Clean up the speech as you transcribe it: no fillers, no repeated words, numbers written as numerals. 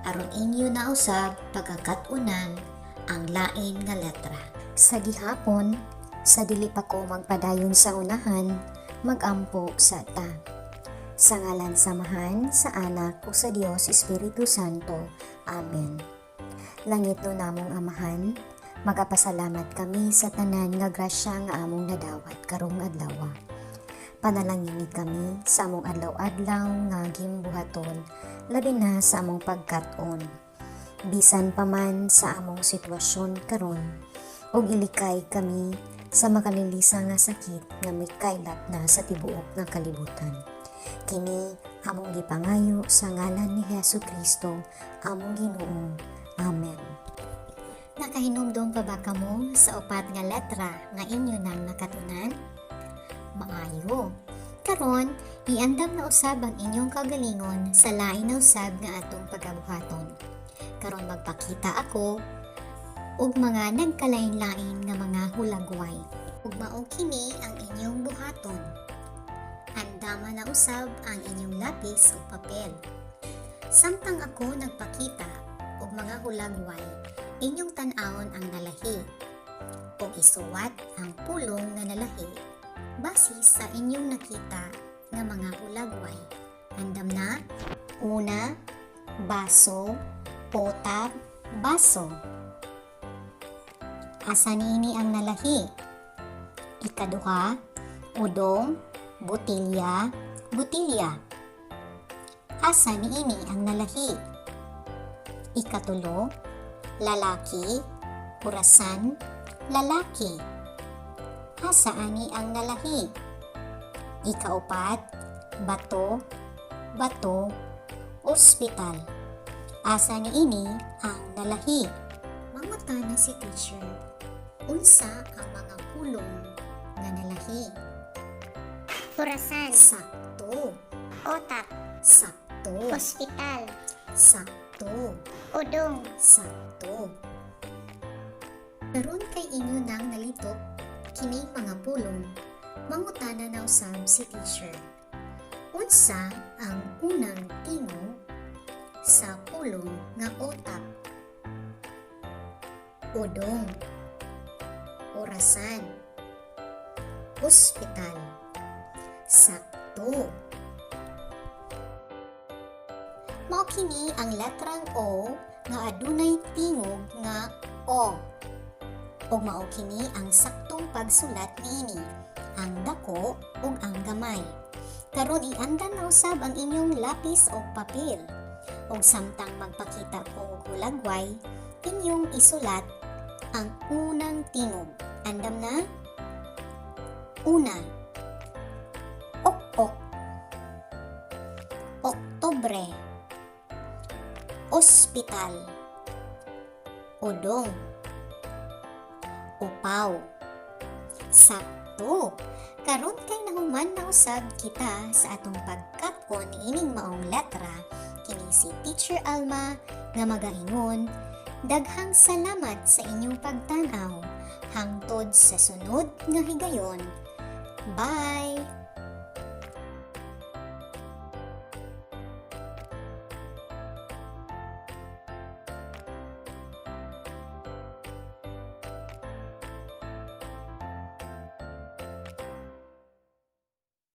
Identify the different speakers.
Speaker 1: Aron inyo na usab pagkakat-unan ang lain nga letra. Sa gihapon, sa dili pa ko magpadayon sa unahan, magampo sa ta. Sa ngalan sa Amahan, sa Anak, ug sa Dios Espiritu Santo. Amen. Langitnon namong Amahan, magapasalamat kami sa tanan nga grasya nga among nadawat karong adlaw. Panalangini kami sa among adlaw-adlaw nga gimbuhaton, labi na sa among pagkat-on. Bisan pa man sa among sitwasyon karon, ug ilikay kami sa makalilisa nga sakit nga mikailat na sa tibuok nga kalibutan. Kini among gipangayo sa ngalan ni Hesu Kristo, among Ginoo. Amen. Nakahinumdom pa ba kamo sa upat nga letra nga inyo nang nakatunan? Maayo. Karon, iandam na usab ang inyong kagalingon sa lain na usab nga atong pagabuhaton. Karon magpakita ako og mga nagkalain-lain nga mga hulagway. Ug mao kini ang inyong buhaton. Andama na usab ang inyong lapis ug papel. Samtang ako nagpakita og mga hulagway, inyong tan-awon ang nalahi ug isuwat ang pulong nga nalahi base sa inyong nakita nga mga hulagway. Andam na? Una, baso, otak, baso. Asa niini ang nalahi? Ikaduha, udong, botilya, botilya. Asa niini ang nalahi? Ikatulo, lalaki, orasan, lalaki. Asa ani ang nalahi? Ikaupat, bato, bato, ospital. Asa niini ang nalahi? Mangutana si teacher, unsa ang mga pulong nga nalahi?
Speaker 2: Orasan.
Speaker 1: Sakto.
Speaker 2: Otak.
Speaker 1: Sakto.
Speaker 2: Ospital.
Speaker 1: Sakto.
Speaker 2: Udong.
Speaker 1: Sakto. Karon kay inyo nang nalitok kining mga pulong, mangutana na usab si teacher. Unsa ang unang tingog sa pulong nga otak? Udong. Orasan. Ospital. Sakto. Mao kini ang letrang O nga adunay tingog nga O. Ug mao kini ang saktong pagsulat niini, ang dako ug ang gamay. Karon iandam na usab ang inyong lapis o papel. Ug samtang magpakita ko og hulagway, inyong isulat ang unang tingog. Andam na? Una, ok-ok. Oktubre. Ospital. Udong. Upaw. Sakto. Karon kay nahuman na usab kita sa atong pagkat-on ining maong letra, kini si Teacher Alma nga magaingon, daghang salamat sa inyong pagtan-aw. Hangtod sa sunod nga higayon. Bye!